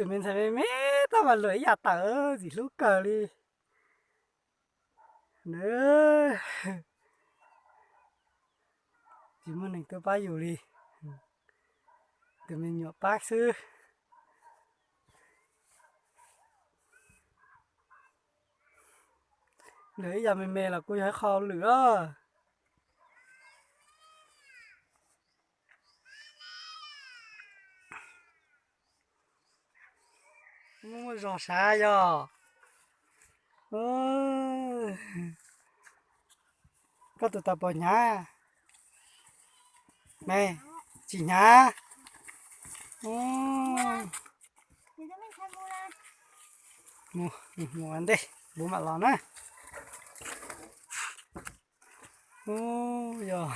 Tus me ntxhais me me tab mas luag ib yam tawm ntxim hlub kawg li. Nws tsis muaj neeg tuaj pab yus li, tus me nyuam pab xwb. Lwm ib yam me me los kuj yog ib qho lwm os. Muaj muaj zog sav yog. Koj tus tas pos hnyav me, tsis hnyav. Mus ua ntej, npua mam los na. Yog,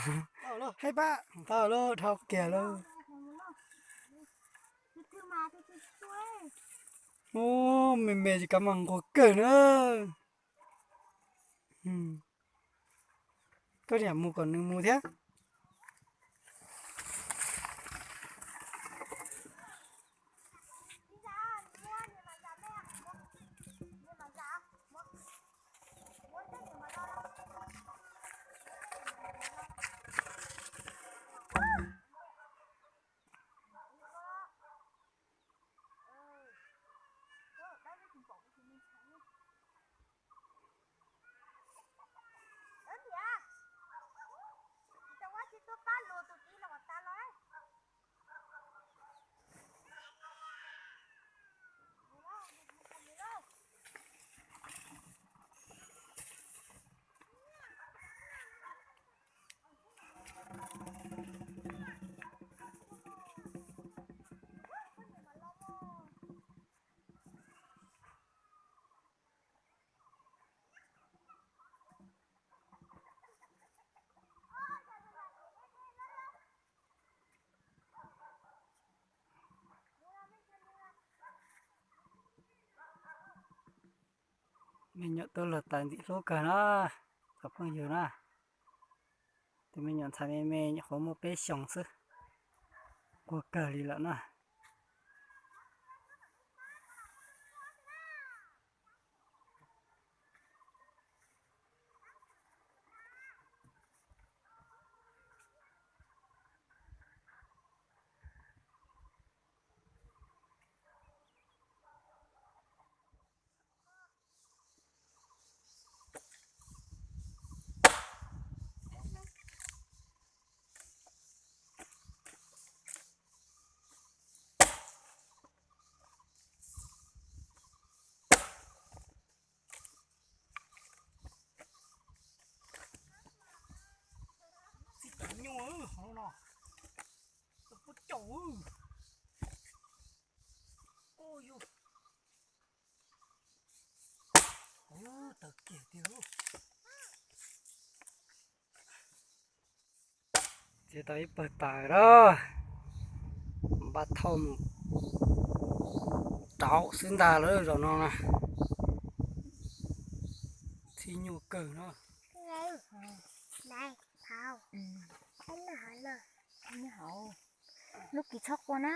tau lawm, dhau kiag lawm. Ub, me me tsis kav mas nquag kawg na. Koj niam mus kom nws mus thiab. Me nyuam tuaj luag taws ntxim hlub kawg na, cov phooj ywg na. Tus me nyuam ntxhais me me nyuam qhuav muaj peb xyoos xwb, nquag kawg li lawm na. Txij cov nyuj hauv no, puab caum. Tawv kiag tiag. Txiav tau ib pawg taws lawm, npaj thauj mus rauv xwb ntag lawm zaum no na. Txij nyuaj kawg no. Lub kis txhob quaj na.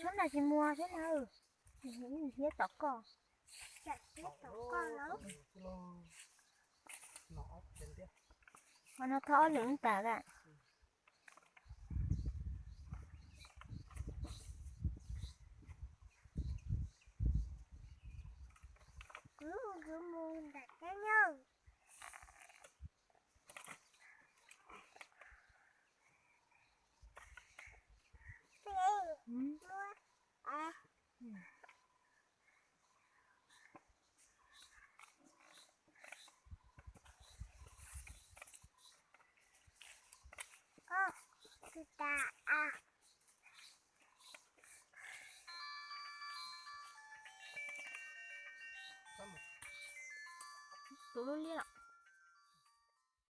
Sab no tsis muag sab no, hiab tom koj. Qhov no thauj ob lwm tas lawm. Tus tas a. Tus lub liab lawm.